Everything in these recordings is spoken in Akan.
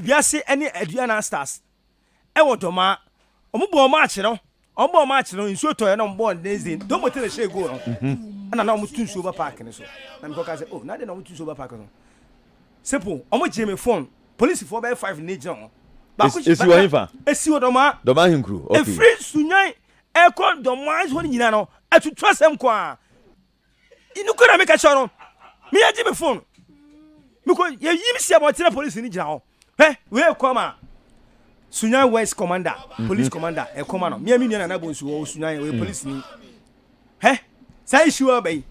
Edubiase ne Aduana Stars ɛwɔ Dɔmaa. Ɔmo bɔɔ match no, ɔmo bɔɔ match no, nsuo tɔeɛ na ɔmo bɔɔ next day. Domo te na ɛhyɛɛ goal no. Ɛna na ɔmo tu nsuo ba park no so. Na mekɔ ka sɛ, oh, na adɛn na ɔmo tu nsuo ba park no so? Simple, ɔmo gyee me phone. Polisifoɔ bɛyɛ 5 na egyina hɔ. Baako Esi wɔ hefa? Esi wɔ Dɔmaa. Dɔmaa ahenkuro, okay. Efiri Sunyani ɛkɔ Dɔmaa hɔ no nyinaa no, atutu asɛm nko ara. Nokorɛ na meka kyerɛ no, me yɛgye me phone. Mekɔ yɛyi me si abɔnten na polisi no gyina hɔ. Hwɛ, wei ɛkɔ ma Sunyani West commander, police commander ɛkɔ ma no. Me me nua Nana Bonsu wɔ Sunyani, ɔyɛ polisi ni. Hwɛ, saa issue aba yi,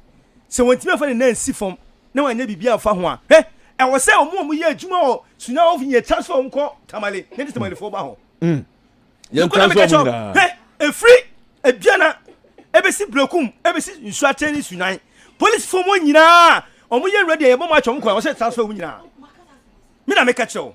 sɛ wɔntumi afa ne nan nsi fam na wɔanyɛ biribi amfa ho a, hwɛ, ɛwɔ sɛ wɔn a wɔyɛ adwuma wɔ Sunyani hɔ yɛ transfer wɔn kɔ Tamale, na ɛde Tamalefoɔ ba hɔ. Yɛn transfer wɔn nyinaa. Hwɛ, efiri Aduana ebesi Brekum ebesi Nsuaten ne Sunan, polisifoɔ mu nyinaa wɔn yɛ ready a yɛbɔ match wɔn kɔ a, ɛwɔ sɛ transfer wɔn nyinaa. Me na meka kyerɛ wo.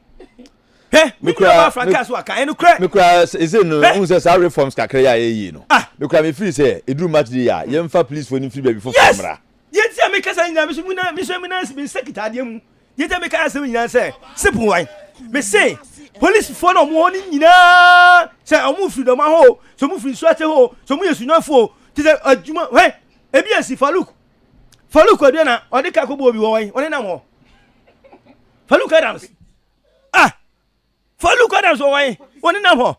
Hwɛ, me nua baa frankaa so aka, ɛno korɛ. Me kura ese no, n sɛ saa reforms kakra yi a yɛyɛ no. Ah. Me kura me firi sɛ eduru match day a, yɛmfa police foɔ no mfiri baabi foforɔ mmra. Yes. Deɛ nti a meka saa nyinaa, me nso me nan, me nso me nan, me nsa kita adeɛ mu. Deɛ nti a meka asɛm nyinaa sɛ, simple one. Me se, polisifoɔ na wɔn hɔ no nyinaa, sɛ wɔn firi Dɔma hɔ o, sɛ wɔn firi Nsuate hɔ o, sɛ wɔn yɛ Sunyanifoɔ o, te sɛ adwuma, hwɛ, ebi asi Farouk. Farouk Aduana, ɔde ka kɔbɔ obi wɔ hɔ yi, ɔne nam hɔ. Farouk Adams. Ah! Farouk Adams wɔ hɔ yi, ɔne nam hɔ.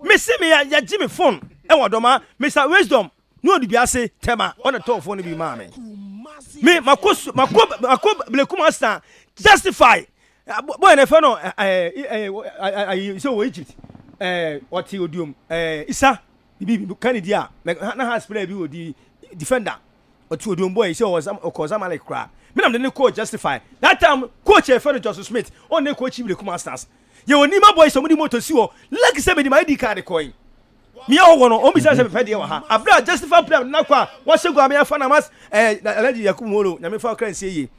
Mese me yɛgye me phone ɛwɔ Dɔma, Mr. Wisdom ne Odubiase Tɛma, ɔna tɔɔ phone no bi maa me. Me makɔ makɔ makɔ Blekum Astan justify boy na ɛfɛ no ɛɛ ɛɛ ayi sɛ wɔ Egypt ɛɛ ɔte odiom ɛɛ Isa bibi bi ka ne di a na ha spray bi wɔ di defender. Ɔte odion boy sɛ ɔwɔ Zam ɔkɔ Zamalek koraa. Me na mede no kɔɔ Justify. That time coach a yɛfrɛ no Joseph Smith ɔno na coach Ibre Kumah Stars. Yɛwɔ Nima boys a wɔde motor si hɔ. Lucky sɛ mede my ID card kɔe. Meyɛ hɔ wɔ no wɔn bisa sɛ mepɛ deɛ wɔ ha. Abere a Justify player mede no akɔ a wɔahyɛ goal a meafa no ama eh, Alhaji Yakubu Moro Nyame fa ɔkra nsie yie.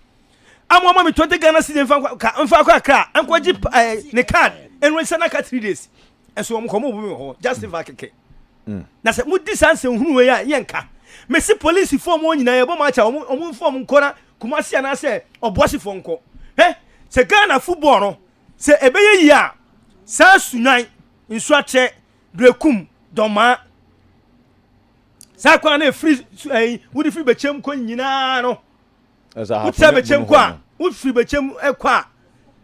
Ama ɔma me 20 Ghana cedi mfa nkɔ ka mfa akɔ Accra nkɔgye eh, ne card ɛnwɛnsa na aka 3 days. Ɛso wɔn kɔ wɔn bo me wɔ hɔ Justify kɛkɛ. Na sɛ modi saa nsɛnhunu wei a, yɛnka. Mese polisifoɔ wɔn nyinaa yɛbɔ match a wɔn wɔn mfa wɔn nkɔ na Kumasi anaasɛ Ɔboasefoɔ nkɔ. Hwɛ sɛ Ghana football no sɛ ɛbɛyɛ yie a saa Sunyani, Nsuakyɛ, Berekum, Dɔmaa saa kwan na ɛfiri ɛyi wode firi Bɛkyɛm kɔ nyinaa no wote sɛ Bɛkyɛm kɔ a wofiri Bɛkyɛm kɔ a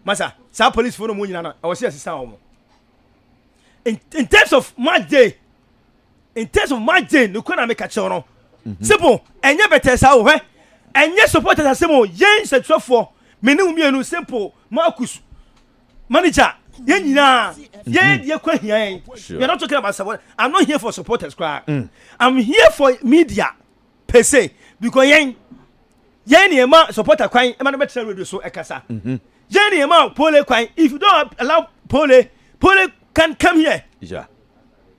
masa saa polisifoɔ no wɔn nyinaa no ɛwɔ sɛ yɛsesa wɔn. In terms of match day, in terms of match day nokura na meka kyerɛw no. Simple, ɛnyɛ bɛtɛ saa o. Hwɛ, ɛnyɛ supporters asɛm o. Yɛn nsɛtwerɛfoɔ, me ne wo mmienu, simple, Marcus, manager, yɛn nyinaa yɛn deɛ kɔ ahia yɛn. We are not talking about support. I'm not here for supporters koraa. I'm here for media per se because yɛn yɛn ni ɛma supporter kwan ɛma no bɛtena radio so ɛkasa. Yɛn ni ɛma pole kwan. If you don't allow pole, pole can come here. Yeah.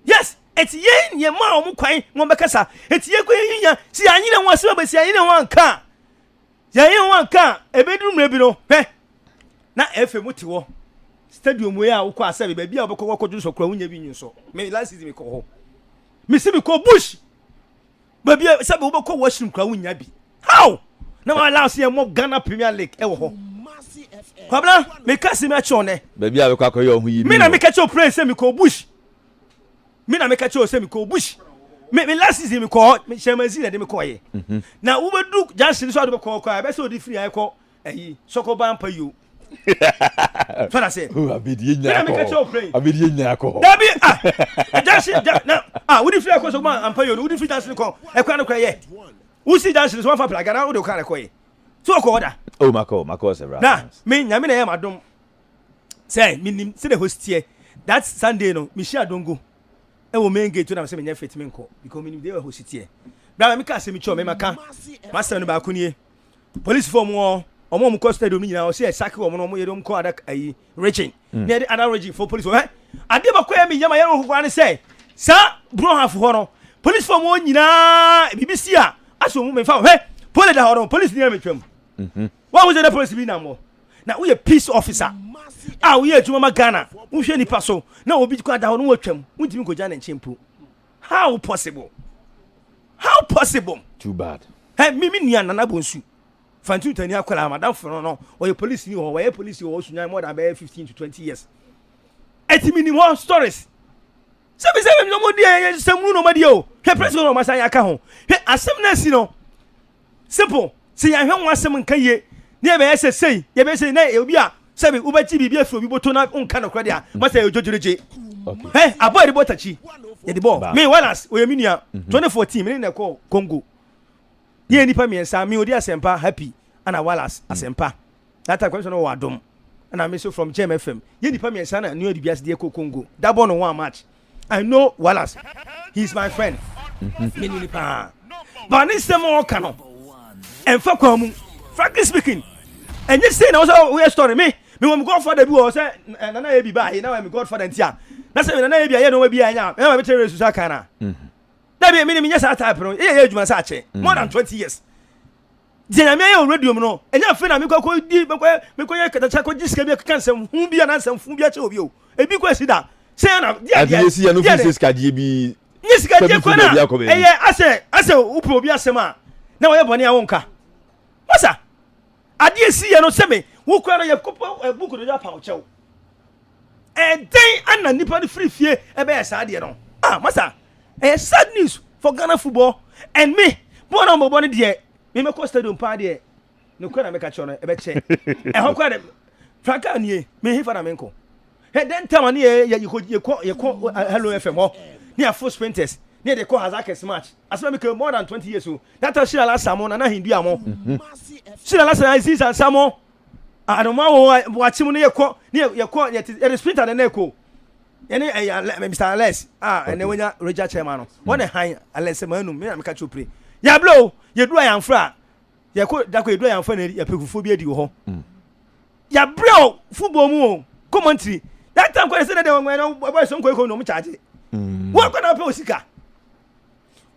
Yes, eti yɛn ni ɛma wɔn kwan wɔn bɛkasa. Eti yɛn kɔ yɛn yinya si yɛn anyina wɔn asɛm abɛsi yɛn anyina wɔn anka. Yɛn anyina wɔn anka ebeduru mmerɛ bi no hwɛ na efe mu te hɔ stadium wei a wokɔ asɛbe baabi a wobɛkɔ kɔkɔ dwonsɔ kora wonya bi nwonsɔ. Me last season mekɔ hɔ. Mesi mekɔ bush. Baabi a sɛbe wobɛkɔ washroom kora wonya bi. How? Na wɔn allow sɛ yɛmmɔ Ghana Premier League ɛwɔ hɔ. Kwabena, meka asɛm akyerɛ wo nɛ. Baabi a wobɛkɔ akɔyɛ ɔho yi bi Me na meka kyerɛ wo pray sɛ mekɔ bush. Me na meka kyerɛ wo sɛ mekɔ bush. Me last season mekɔ hɔ, hyɛn mansin na ɛde mekɔɔ yɛ. Na wobɛdu junction so a wode bɛkɔ kɔ a, ɛbɛsɛ wode firi ha ɛkɔ ɛyi sɔkɔba mpa yi o. Fana sɛ. Abedie nyina kɔ hɔ. Abedie nyina kɔ hɔ. Dabi ah junction na ah wode firi ɛkɔ sɔkɔba mpa yi o, wode firi junction kɔ ɛkwan no kora yɛ. Wosi junction so wafa plaga na wode wo car ɛkɔ yɛ. So ɔkɔ hɔ da. Oh makɔ makɔ several Na me nyame na ɛyɛ m'adom sɛ menim sɛdeɛ hɔ teɛ. That Sunday no mehyia Dongo ɛwɔ main gate na mesɛ menyɛ fit menkɔ because menim deɛ ɛhɔ si teɛ. Bra meka asɛm kyerɛ me maka m'asɛm no baako nie. Polisifoɔ ɔmo wɔ ɔmo ɔmo kɔ stadium no nyinaa ɔsɛ ɛsake wɔn no ɔmo yɛde ɔmo kɔ ada ayi region. Na yɛde ada region fo polisi hɛ adeɛ baako yɛ me yam a yɛn ho koraa ne sɛ saa Brɔhafo hɔ no polisifoɔ ɔmo wɔ nyinaa biribi si a asɛ ɔmo mefa hɛ pole da hɔ no polisi ni yɛ metwam. Wɔn ho sɛ dɛ polisi bi nam hɔ na woyɛ peace officer a woyɛ adwuma ma Ghana wohwɛ nipa so na obi kɔ ada hɔ no wɔatwam wontumi nkɔgya ne nkyɛn mpo. How possible? How possible? Too bad. Hey, me me nua Nana Bonsu. Fantu tani akwadaa madamfo no no ɔyɛ polisi ni wɔ hɔ, wɔyɛ polisi wɔ hɔ Sunyani more than bɛyɛ 15 to 20 years. Ɛti mi nim hɔ stories. Sɛbi sɛbi na ɔmo di ɛyɛ sɛmunu na ɔmo di o. Hwɛ, president na ɔmo asan yɛ aka ho. Hwɛ, asɛm na asi no simple. Sɛ yɛahwɛ ho asɛm nka yie ne yɛbɛyɛ sɛ sei, yɛbɛyɛ sɛ na obi a sɛbi wobɛgye biribi afiri obi bɔtɔ na nka nokorɛ deɛ a, masa yɛ dwogyeregye. Hɛ, abɔ yɛde bɔ takyi yɛde bɔ me Wallace, oyɛ me nua. 2014 me ne na ɛkɔ Congo. Yɛ nipa mmiɛnsa, me odi Asɛmpa Happy ana Wallace Asɛmpa. That time kɔmsɔn no wɔ Adom ɛna me so from Gem FM. Yɛ nipa mmiɛnsa na nua de bi ase deɛ kɔ Congo dabɔ no one match. I know Wallace, he is my friend. Me ni paa ba ne nsɛm a ɔka no ɛnfa kwan mu. Frankly speaking, ɛnyɛ sei na wɔsɛ woyɛ story. Me wɔ me godfather bi wɔ sɛ nana yɛ bi ba ayi na wɔyɛ me godfather. Nti a na sɛ nana yɛ bi a yɛ nneɛma bi a ɛnya ɛna bɛtɛ resu sa kan na dabi mi ni mi nyɛ saa type no. Yɛ adwuma sɛ akyɛ more than 20 years deɛ Nyame ayɛ wɔ radio mu no, ɛnyɛ afei na mekɔ kɔ di mekɔ yɛ katakyɛ kɔ gye sika bi keka nsɛm hu bi anaa nsɛm fu bi akyɛ obi o. Ebi kɔ esi da sɛ ɛna di adeɛ esi yɛ no fi sɛ sikagye bi. Nye sikagye kɔ na ɛyɛ asɛ wopɛ obi asɛm a na wɔyɛ bɔne a wonka masa adeɛ esi yɛ no sɛ me wo kura no yɛ kɔpɔ ɛbu kodo apa ɔkyɛw. Ɛdɛn ana nipa no firi fie ɛbɛyɛ saa adeɛ no? Ah, masa, ɛyɛ sad news for Ghana football. And me bɔɔl na ɔmɔbɔ no deɛ, me mɛkɔ stadium paa deɛ, ne kura na mɛka kyerɛ no ɛbɛkyɛ ɛhɔ kora de franka nie me hefa na menkɔ. Ɛ den time a ne yɛ yɛ yɛkɔ yɛkɔ Hello FM hɔ ne yɛafo sprinters ne yɛde kɔ Hasaacas match. Asɛm a meka, more than 20 years o. That time Shira Lasa mo, Nana Hindua mo, Shira Lasa na Aziz Ansa mo, anoma wo wakye mu no, yɛkɔ ne yɛkɔ yɛde sprinter ne na ɛkɔ yɛne ɛyɛ Mr Alex a ɛnɛ wɔnya regional chairman no wɔn na han Alex manum. Me na meka kyerɛ pire yɛabrɛ o. Yɛduru ayamfo a yɛkɔ dako, yɛduru ayamfo na yɛpɛ fufuo bi adi wɔ hɔ. Yɛabrɛ o football mu o. Commentary that time kɔ sɛ dɛ wɔn wɔn wɔn sɛ nkɔ ekɔ na wɔn kyagye wɔn kɔ na wɔpɛ o sika.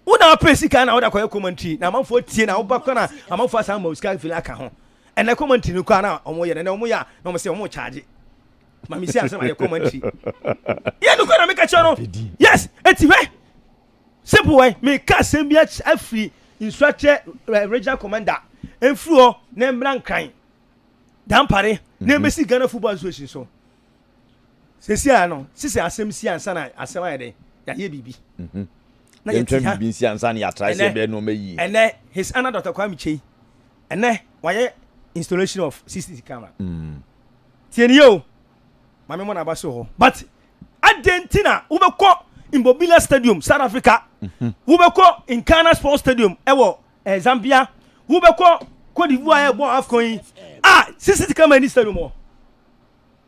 Wo na wapɛ sika na wɔde akɔyɛ commentary na amanfoɔ tie na woba kɔ na amanfoɔ asan ma o sika fili aka ho. Ɛnɛ commentary no kɔ a na wɔn yɛ no, ɛnɛ wɔn yɛ a na wɔn sɛ wɔn kyagye maame si asɛm ayɛ commentary yɛ no kɔ na meka kyerɛ no. Yes, eti hwɛ, simple wɛ meka asɛm bi afiri Nsuakyɛ regional commander mfiri hɔ na mmra Nkran Dampare na mbɛsi Ghana Football Association so. Sisi a no sisi asɛm si ansa na asɛm ayɛ dɛ yɛayɛ biribi na yɛntwɛn biribi nsi ansa na yɛatra sɛ ɛbɛyɛ nneɛma yie. Ɛnɛ His Honour Dr Kwame Kyei ɛnɛ wayɛ installation of CCTV camera. Tie ni yɛ o, maame mo na aba so hɔ, but adan ti na wobɛkɔ Mbombela Stadium, South Africa, wobɛkɔ Nkana Sports Stadium ɛwɔ Zambia, wobɛkɔ Cote d'Ivoire ɛbɔ AFCON yi a, CCTV camera ni stadium hɔ.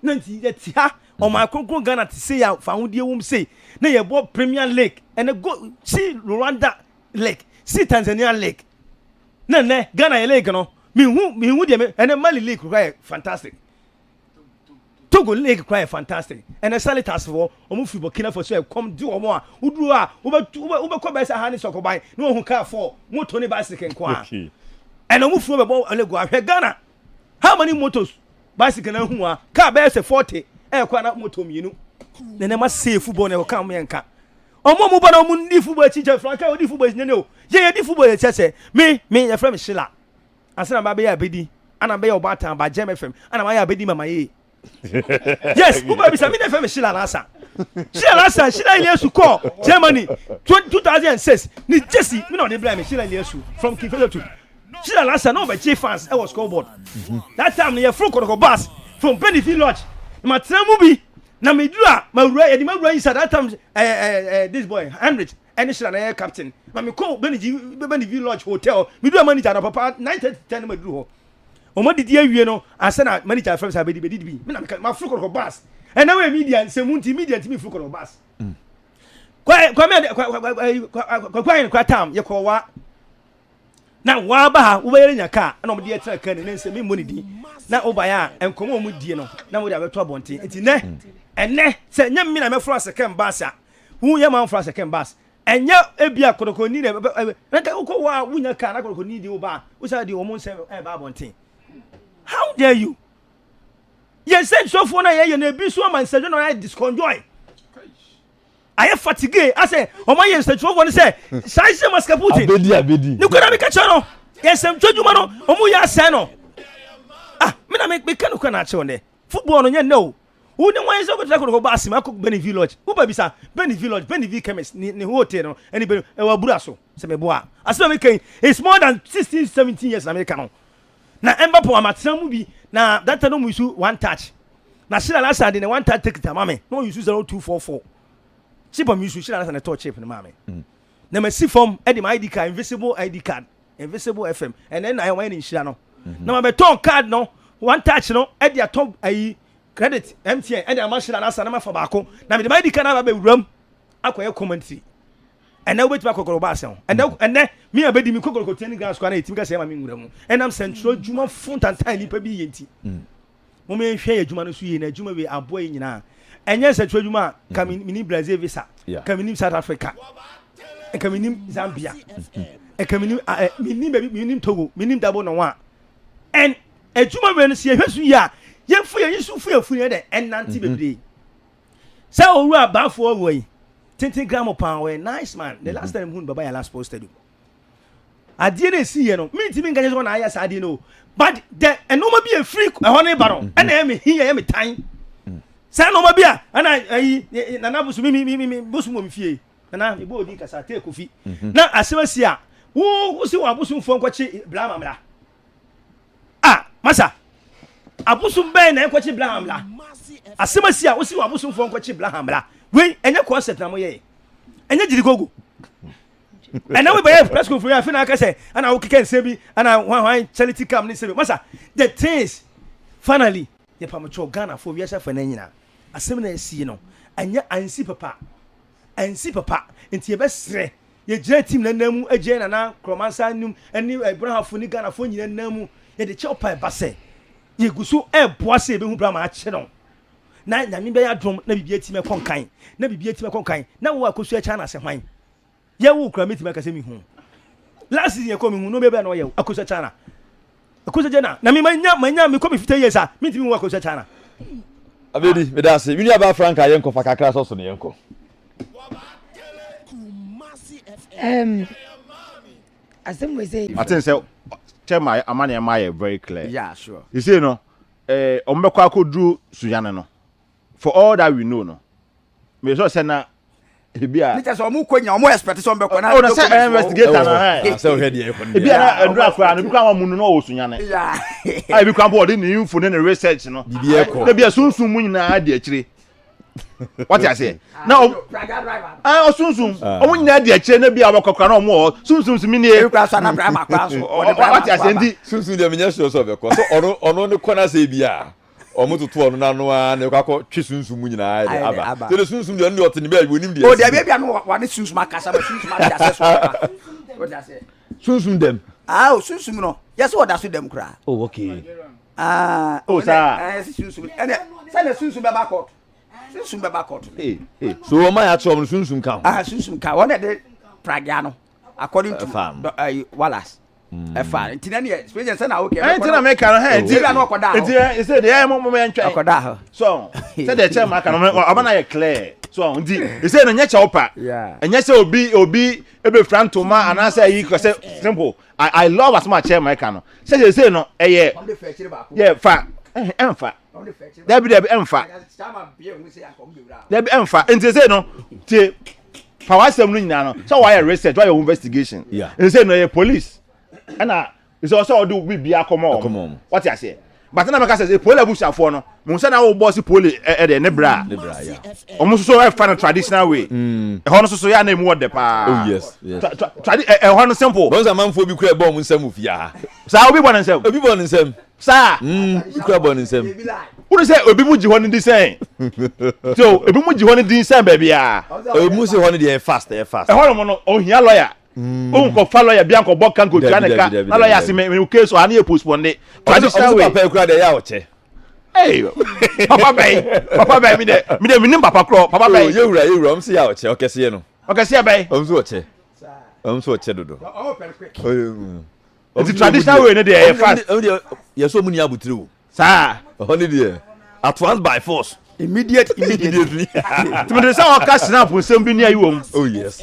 Na nti yɛte ha, ɔman kronkron Ghana te sei a fahodie wom sei na yɛbɔ Premier League. Ɛnɛ go see Rwanda League, see Tanzania League, na nnɛ Ghana yɛ league no mihu deɛ me. Ɛnɛ Mali league kora yɛ fantastic, Togo league kora yɛ fantastic. Ɛnɛ Salitas foɔ ɔmo firi Burkina Faso ɛkɔm di wɔn a woduro a wobɛkɔ bɛsɛ ha ne sɔkɔban na wɔn ho kaa fɔ moto ne bicycle nko a ɛnɛ ɔmo firi bɛbɔ league. Ahwɛ Ghana, how many motos, bicycle na hu a car bɛyɛ sɛ 40 ɛyɛ ana moto mmienu na ɛnɛ ma see football na ɛwɔ kaa mo yɛ nka ɔmo a mo ba na ɔmo di football akyi kyɛ franka ɔdi football akyi nyɛ o. Yɛ di football akyi sɛ me yɛfrɛ me Sheila ansa na ba bɛyɛ abɛdi ana bɛyɛ ɔbaatan ba Gem FM ana ma yɛ abɛdi mama yie. Yes, wúbà bisa mi na fẹ́ mi Sheila Lasa, Sheila Lasa, Sheila Iliesu kɔ Germany 2006 ni jesi mi na ɔde brɛ mi. Sheila Iliesu from King Faisal to Sheila Lasa na ɔbɛgye fans ɛwɔ scoreboard. That time no yɛ furu Kɔtɔkɔ bus from Benefit Lodge ma tena mu bi na mi duru a ma wura yɛde ma wura inside. That time ɛɛ ɛɛ ɛɛ this boy Henry ɛne Sheila na yɛ captain ma mi kɔ Benefit Lodge hotel. Mi duru a manager na papa 9:30 10 ma duru hɔ. Wɔn adidi awie no ansa na manager afɛm sɛ abɛdi bɛdi bi. Mi na mi ma furu Kɔtɔkɔ bus. Ɛnna wɔ media nsɛmu nti media ntumi furu Kɔtɔkɔ bus. Kwame Kwakwa ayɛ kora tam yɛ kɔ wa na waa ba ha wobɛyɛ nya kaa ɛna wɔn de ɛtena kaa ne ne nsɛm mi mmɔ ne din na wobaeɛ a nkɔmɔ a wɔn die no na wɔde abɛto abɔnten. Nti nɛ ɛnɛ sɛ nyɛ mi na mɛforo asɛkɛn bus a wo yɛ maa mforo asɛkɛn bus ɛnyɛ ebi a kɔtɔkɔni na ɛbɛ ɛbɛ ɛnka wokɔ hɔ a wonya kaa na kɔtɔkɔni di wo ba a wosan de wɔn nsɛm ɛba abɔnten. How dare you? Yɛn sɛ nsɔfoɔ no a yɛyɛ no ebi so ama nsɛdwo na ɔyɛ disconjoy ayɛ fatigue asɛ ɔmo ayɛ nsɛtwerɛfoɔ no sɛ saa sɛ masika Putin. Abedi abedi. Ne kura mi ka kyerɛ no. Yɛn nsɛmtwerɛ adwuma no ɔmo yɛ asɛe no. Ah me na me meka no kora na akyerɛw ndɛ. Football no nyɛ nnɛ o. Wo ne wan sɛ wobɛtena kɔdɔkɔ bɔ asem akɔ Benny V lodge. Wo ba bisa Benny V lodge, Benny V chemist ne ne hotel no ɛne Benny ɛwɔ abura so sɛ meboa a. Asem a meka yi it's more than 16 17 years na meka no. Na ɛmba po a matena mu bi na that time na ɔmo use one touch. Na Sheila Lasa de ne one touch ticket ama me na ɔuse 0244. Chip a me use Sheila Lasa na ɛtɔɔ chip no maa me. Na masi fam de my ID card, invisible ID card, invisible FM, ɛnɛ na wɔayɛ ne nhyira no. Mhm. Na mabɛtɔn card no, one touch no, de atɔ ayi credit MTN de ama hyira no asa na mafa baako. Na mede my ID card no aba bɛwuram akɔyɛ commentary. Ɛnɛ wobɛtumi akɔkɔrɔ ba asɛm. Ɛnɛ mhm. ɛnɛ me a bɛdi me kɔkɔrɔkɔ training ground so na yɛtumi ka sɛ ɛma me nwura mu. Ɛnam sɛ ntwerɛ adwuma fo ntantan nnipa bi yɛ nti. Mm. Mom yɛnhwɛ yɛ adwuma no so yie na adwuma wei aboa yɛ nyinaa. Ɛnyɛ nsɛntwerɛ adwuma a ka mhm. menim Brazil visa, ka menim South Africa, nka menim Zambia, nka menim menim baabi menim Togo, menim Dabo no a. And adwuma wei no sɛ yɛhwɛ so yie a yɛmfa yɛn nso fo yɛn funu yɛ dɛ ɛnante mhm. bebree. Sɛ owura abaafoɔ wɔ yi tenten gram paa ɔyɛ nice man. The last mhm. time hu no baba yɛ last sports stadium. Adeɛ no ɛsiiɛ no, mentumi nka kyɛ sɛ ɔna ayɛ saa adeɛ no o, but the nneɛma bi a ɛfiri ɛhɔ no ba no, mm-hmm. ɛna ɛyɛ me hi, ɛyɛ me tan. Mm. Saa nneɛma bi a, ɛna ayi, nana bosom, mi mi mi mi bosom wɔ me fie, nana mebɔ odin kasa, tee kofi. Mm-hmm. Na asɛm asi a, wo wo si wɔ abosomfoɔ nkɔkye blama mmra. Ah, masa, abosom bɛn na ɛnkɔkye blama mmra? Asɛm asi a, wo si wɔ abosomfoɔ nkɔkye blama mmra. Wei, ɛnyɛ concert na moyɛɛ. Ɛnyɛ gyirigogo. Ɛna wo bɛyɛ press conference afei na aka sɛ ɛna wo keka nsɛm bi ɛna hwan hwan charity cam ne nsɛm bi masa the things finally yɛ pamokyɛw Ghana fo wiase afa na nyina asɛm na asi no ɛnyɛ ansi papa ansi papa nti yɛbɛsrɛ yɛgyina team na nan mu agyina nana krɔmansa num ɛne ɛbrahafo ne Ghana fo nyina nan mu yɛde kyɛw pa ɛba sɛ yɛgu so ɛboa sɛ yɛbɛhu brama akye no na nyame bɛyɛ adom na biribi atimi ɛkɔ nkan na biribi atimi ɛkɔ nkan na wo akɔsua China sɛ hwan Yɛ wo kura mɛtumi aka sɛ mehu last season yɛkɔ mehu no bɛbɛ na ɔyɛ akosua China akosua China na me manya manya mekɔ me 50 years a mentumi hu akosua China. Abedi meda ase me nua baa Frank a yɛnkɔ fa kakra sɔ so no yɛnkɔ. Um, asɛm wei sɛ. I think sɛ chairman ama nneɛma ayɛ very clear. Yeah, sure. You see no, eh, wɔn bɛkɔ akɔduru Sunyani no. For all that we know no, me sure sɛ na ebi a. Ne kyɛ sɛ ɔmo kɔ nyina ɔmo expect sɛ ɔmo bɛkɔ na. Oh na sɛ ɛyɛ investigator na hɛ. Sɛ ɔhwɛ deɛ ɛkɔ no. Ebi a na ɛdura koraa no ebi koraa wɔn mu no na ɔwɔ Sunyani. A ebi koraa mpo ɔde ne info ne ne research no. Bibi ɛkɔ. Na ebi a sunsun mu nyinaa di akyire. Wɔte aseɛ. Na ɔmo ɔsunsun ɔmo nyinaa di akyire na ebi a ɔbɛkɔ koraa na ɔmo wɔ hɔ sunsun so mi nie. Ebi koraa so anabra ma koraa so. Wɔte aseɛ nti. Sunsun deɛ menyɛ sure sɛ ɔbɛkɔ so ɔno ɔno ne kɔ na sɛ ebi a. Wɔn toto ɔno n'ano ara na ɛkɔ akɔ twe sunsum mu nyinaa de aba. Sɛ de sunsum deɛ ɔno deɛ ɔte ne baabi onim deɛ. O deɛ ebi ano wa ne sunsum akasa ma sunsum ate ase so ɔba. O de ase. Sunsum dɛm. Ah o sunsum no yɛ sɛ ɔda so dɛm koraa. Oh okay. Ah o saa. Ɛɛ sɛ sunsum ɛnɛ sɛ na sunsum bɛba court sunsum bɛba court. Ee ee so wɔn a yɛakyerɛ wɔn sunsum ka ho. Ah sunsum ka wɔn na ɛde pragya no according to uh, Wallace. ɛfa nti na neɛ special sɛ na wokɛ ɛnti na meka no hɛ nti ebi ano ɔkɔda hɔ nti ɛsɛ deɛ ɛyɛ mo mo yɛn twɛn ɔkɔda hɔ so sɛ deɛ kyɛ maka no ɔma na yɛ clear so nti ɛsɛ no nyɛ kyɛw pa ɛnyɛ sɛ obi obi ebefira ntoma anaasɛ ayi kɔ sɛ simple I I love asɛm a kyɛ maka no sɛ sɛ no ɛyɛ yɛ fa ɛnfa dabi dabi ɛnfa dabi ɛnfa nti sɛ no tie fa w'asɛm no nyinaa no sɛ wayɛ research wayɛ investigation nti sɛ no ɛyɛ police ɛna sɛ ɔsɛ ɔde biribi akɔmɔ wɔn wɔte aseɛ but na mɛka sɛ poli abusuafoɔ no mo sɛ na wobɔ se poli ɛdeɛ ne bra wɔn nso so ɛfa no traditional way mm. ɛhɔ no soso yɛ ana emu wɔ dɛ paa oh yes yes ɛhɔ no simple. bɔn sɛ amanfoɔ bi kura ɛbɔ wɔn nsam wɔ fie ha. saa obi bɔ ne nsam. Obi bɔ ne nsam. Saa. Mm, obi kura bɔ ne nsam. Wọ́n sɛ obi mu gye hɔ no di sɛn. So ebi mu gye hɔ no di sɛn baabi a. Ebi mu sɛ hɔ no deɛ fast ɛyɛ fast. Ɛhɔ nom no ohia lawyer. Mm. Ohun kɔ fa lawyer bi ankɔ bɔ kan kɔ tua ne ka na lawyer si me me case ɔha ne yɛ postpone de. Traditional way. Ɔmo sɛ papa ekura deɛ ɛyɛ a ɔkyɛ. Hey, papa bɛyi papa bɛyi mi dɛ mi dɛ mi nim papa korɔ papa bɛyi. Yewura yewura ɔmo sɛ yɛ a ɔkyɛ ɔkɛseɛ no. Ɔkɛseɛ bɛyi. Ɔmo sɛ ɔkyɛ ɔmo sɛ ɔkyɛ dodo. Nti traditional way no deɛ ɛyɛ fast. Ɛmu deɛ yɛ sɛ ɔmu ni abotire o. Saa. Ɛhɔ ne deɛ at once by force. Immediate immediately. Tumi de sɛ ɔka snap nsɛm bi ni ayi wɔm. Oh yes.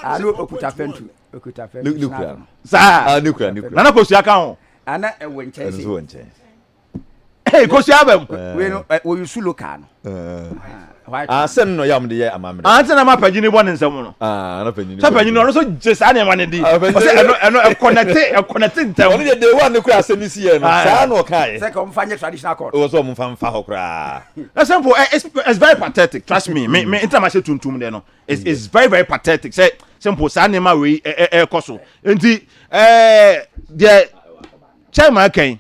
Ano okuta fɛntu. Okuta fɛ Ne ne kura no. Saa. Ah, ne kura ne kura. Nana kosua ka ho. Ana ɛwɔ nkyɛn Ɛno nso wɔ nkyɛn. Hey, kosua aba mu. Wei no wɔyi su local no. Ah, sɛ no na ɔyɛ a wɔde yɛ amammerɛ. Ah, nti na ma panyin bɔ ne nsam no. Ah, na panyin. Sɛ panyin no ɔno nso gye saa nneɛma no di. Ɔsɛ ɛno ɛno ɛkɔnɛte ɛkɔnɛte ntɛm. Ɔno deɛ day one ne kura asɛm yi si yɛ no saa na ɔka yɛ. Sɛ ka wɔn fa nyɛ traditional court. Ɔwɔ sɛ wɔn fa nfa hɔ koraa. Na simple, it's very pathetic. Trust me, me me nti na ma hyɛ tuntum deɛ no. It's very very pathetic. Sɛ simple saa nneɛma wei ɛɛkɔ so. Nti ɛɛ deɛ chairman kɛn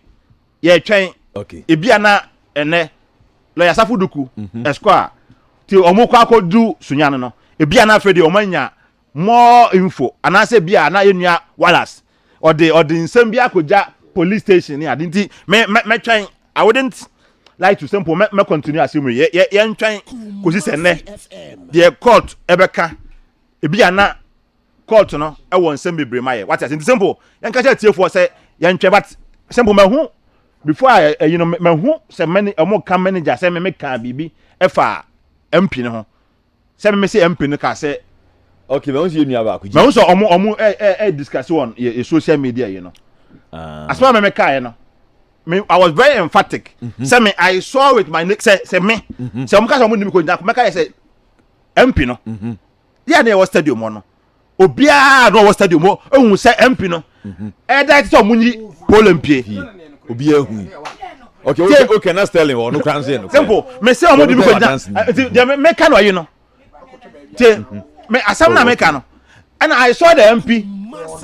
yɛtwɛn ebi a na ɛnɛ lɔya Safo Duku mhm. esquire ti wɔn kɔ akɔdu Sunyani no ebi a na afei deɛ wɔn anya more info anaasɛ ebi a na yɛ nua Wallace ɔde ɔde nsɛm bi akɔgya police station ne ade nti mɛ mɛ mɛtwɛn I wouldn't like to simple mɛ mɛ continue asɛm yi yɛ yɛ yɛntwɛn kòsi sɛ nnɛ deɛ court ɛbɛka ebi a na court no ɛwɔ nsɛm bebree ma yɛ wate ase nti simple yɛn kasa tiefoɔ sɛ yɛn twɛ but simple mahu before a ɛyi no mahu sɛ mani ɔmo ka manager sɛ meme ka biribi ɛfa MP no ho sɛ meme sɛ MP no ka sɛ okay mɛ n sɛ yɛ nua baako gyi mɛ n sɛ ɔmo ɔmo ɛ ɛ ɛ discuss on yɛ social media yi no ah. asɛm a mɛmɛ kaa yɛ no me I was very emphatic mhm. sɛ me I saw with my sɛ sɛ me mhm. sɛ ɔmo ka sɛ ɔmo nim ko gyina mɛka yɛ sɛ MP no. Mm -hmm. yɛ na ɛwɔ stadium hɔ no obiara na ɔwɔ stadium hɔ ehu sɛ mp no ɛda ɛte sɛ ɔmo nyi pole mpie. obiara hu okay okay okay na sterling wɔ ɔno kora nso yɛ no. simple mɛ sɛ ɔmo de mi kɔ gyina nti deɛ mɛ ka no ayi no tie mɛ asɛm na mɛ ka no ɛna I saw the mp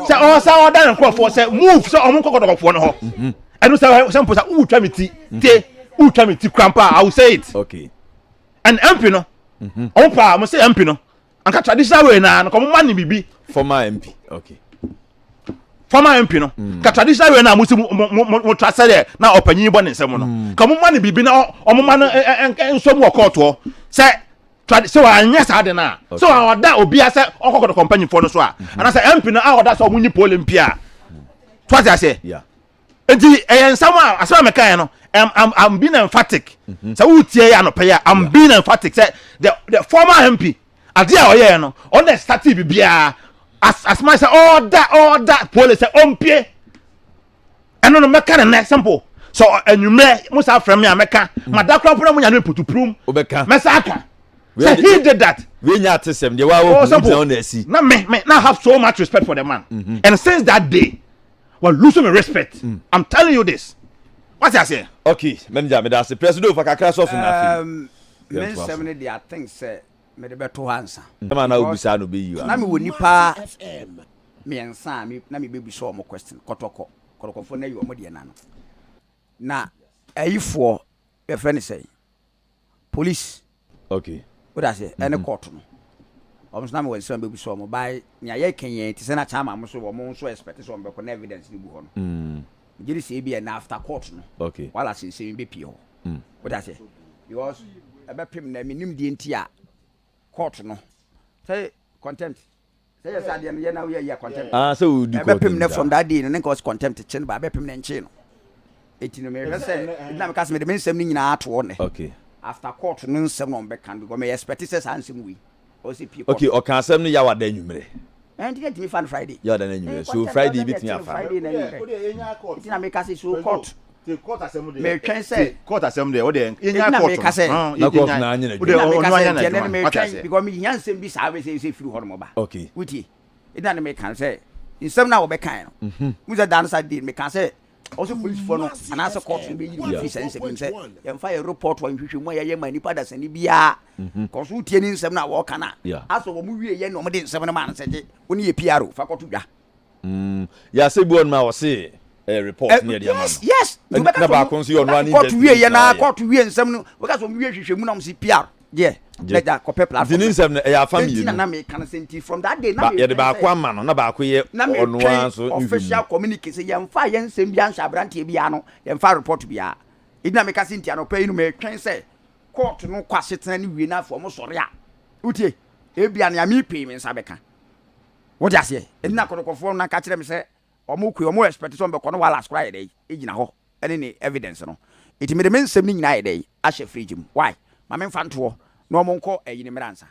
sɛ ɔsa ɔda ne nkorɔfoɔ sɛ move sɛ ɔmo nkɔ kɔtɔkɔfoɔ no hɔ ɛno sɛ sɛ mpo sɛ wotwa mi ti tie wotwa mi ti krampa I will say it. Okay. And MP no, mhm. ɔmo paa ɔmo sɛ MP no, anka traditional way naa no, kɔmo ma ne bibi. Former MP, okay. Former MP no, mm. ka traditional way naa mo si mo mo mo mo tra sɛ deɛ na ɔpanyin bɔ ne nsam no, mm. ka mo ma ne bibi na ɔmo ma no nsɔ mu wɔ kɔɔtoɔ sɛ tradi sɛ wanyɛ saa de na sɛ ɔda obi asɛ ɔkɔkɔdɔ kɔmpanyinfoɔ no so a, mhm. anaasɛ MP no a ɔda sɛ ɔmo nyi pole mpi a, to ase aseɛ. Nti ɛyɛ nsɛm a asɛm a mekaeɛ no I'm, I'm, I'm being emphatic mhm. sɛ wotie yɛ anɔpɛ yi a I'm being emphatic sɛ the, the former MP adeɛ a ɔyɛɛ no ɔno na ɛstate biribiara as as much sɛ ɔda ɔda pole sɛ ɔmpie ɛno no mɛka ne nnɛ simple sɛ anwummerɛ mo saa frɛ me a mɛka mm. mada kora mpo na mo nya no mputupurum mɛsa aka sɛ he did that. wei nya atesɛm deɛ waa wɔ hu gyina hɔ na asi. na me me na have so much respect for the man mm -hmm. and since that day Wa lose me respect. Mm. I'm telling you this. Wate aseɛ? Okay, manager, meda ase. Presido fa kakra sɔ so na afei. Um, me nsɛm no de I think sɛ mede bɛto hɔ ansa. Ɛma na wobisa no bɛyi wa. Na mewɔ nipa mmiɛnsa a na mebɛbisa wɔn question kɔtɔkɔ kɔtɔkɔfoɔ no ayi wɔn deɛ nano. Na ayifoɔ yɛfrɛ no sɛn? Police. Okay. Wode aseɛ ɛne mhm. court no. Wɔn nso na mewɔ nsɛm bɛbu so wɔn bae nea yɛka yɛn te sɛ na kyama mo so wɔn nso expect sɛ wɔn bɛkɔ na evidence no gu hɔ no. Mm. Megye di sɛ ebi ɛna after court no. Okay. Wala sɛ nsɛm bɛpie hɔ. Mm. Wode aseɛ because ɛbɛpem na menim deɛ nti a court no sɛ contempt Sɛ yɛ sɛ adeɛ no yɛ na woyɛ yɛ contempt. Ah, sɛ wodi court Ɛbɛpem nɛ from that day no ne nka ɔsi contempt kye no ba ɛbɛpem nɛ nkyee no. Eti no mehwɛ sɛ na meka sɛ mede me nsɛm no nyinaa ato hɔ nɛ. Okay. After court no nsɛm na ɔmbɛka no because me expect sɛ saa nsɛm wei ɔsɛ pie court. Okay, ɔka asɛm no Yawada anwummerɛ. Ɛn nti yɛntumi fa no Friday. Yawada no anwummerɛ. So Friday bɛtumi afa no. Friday na anwummerɛ. Nti na meka sɛ so court. Metwɛn sɛ. Court asɛm deɛ wode yɛnya court no. Sɛ, na court no anyɛ n'adwuma. Na meka sɛ nti ɛnɛ no metwɛn because mehia nsɛm bi saa sɛ sɛ firi hɔ nom ba. Okay. Wotie. Ɛna ne meka sɛ nsɛm no a wɔbɛkae no. Mhm. Mu sɛ da no Saturday meka sɛ ɔsɛ polisifoɔ no anaasɛ court no bɛyi no firi saa nsɛm nim sɛ yɛmfa yɛ report wɔ nhwehwɛmu a yɛyɛ ma nipa dasani biara. Mhm. Kɔ so wotie ne nsɛm no a wɔka no a asɛ wɔn wie yɛ na wɔde nsɛm no ma no sɛ gye wo ne yɛ PRO fa kɔto dwa. Mm, yɛ asɛ bi wɔ nom a wɔse eh, report ne yɛde ama no. Yes, yes. Na baako nso yɛ ɔno ani court wie yɛ na court wie nsɛm no wɔka sɛ wɔn wie hwehwɛ mu na wɔn si PR deɛ na gya kɔpɛ platform. Nti ne nsɛm no ɛyɛ afa mmienu. Nti na na meka no sɛ nti from that day na yɛde baako ama no na baako yɛ ɔno ara nso nhwehwɛ mu. Official communique sɛ yɛmfa yɛn nsɛm bi anhyɛ aberanteɛ bi ano yɛmfa report biara. Nti na meka sɛ nti anɔpa yi no metwɛn sɛ court no kɔ asetena no wie na afei wɔn sɔre a wotie ebia nea mepɛ me nsa bɛka. Wote aseɛ? Ɛnti na kɔtɔkɔfoɔ no ka kyerɛ me sɛ wɔn kue, wɔn expect sɛ wɔn bɛkɔ no Wallace koraa yɛ dɛn? Egyina hɔ ɛne ne evidence no. Eti mede me nsɛm no nyinaa ayɛ dɛn? Ahyɛ fridge mu. Why? Ma me nfa ntoɔ na wɔn nkɔ ɛyi no mmra ansa.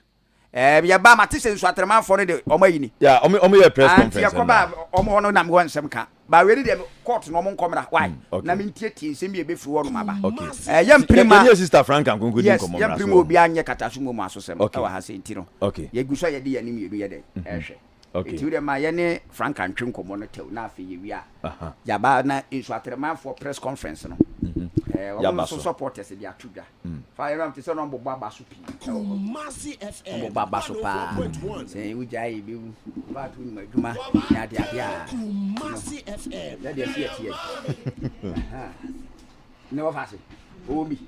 Ɛɛ yɛba mate sɛ nsuatremanfoɔ no de wɔn ayi ni. Yeah, wɔn wɔn yɛ press Ah, nti conference yɛkɔ ɛnna. ba wɔn hɔ no na mewɔ nsɛm ka. Ba wei ne deɛ court no wɔn nkɔmra. Why? Okay. Na mentietie nsɛm bi a ɛbɛfiri hɔ nom aba. Okay. Ɛɛ yɛmpere ma Yɛne yɛ sister Franka nkonko di yes nkɔmmɔ mmra yɛmpere so ma wɔ. obiara nyɛ kataso mmom asosɛm Okay. ɛwɔ ha sɛ nti no. Okay. Yɛgu so a yɛde yɛn anim mmienu yɛ dɛn ɛrehwɛ. Okay. Nti wodeɛ ma yɛne Franka ntwe nkɔmmɔ no tɛw na afei yɛwie a yɛaba na Nsuatremanfoɔ press conference no. Ɛɛ wɔn Yɛaba nso so. supporters de ato dwa. Fa yɛn te sɛ na ɔbobɔ aba so pii. Kumasi FM Ɔbobɔ aba so paa. 104.1. Sɛ wogyae yɛ bɛwu. Fato nim adwuma ne ade ade a. Kumasi FM. Sɛ deɛ ɛsi ɛteɛ. Ne wɔfa ase. Ɔwɔ bi.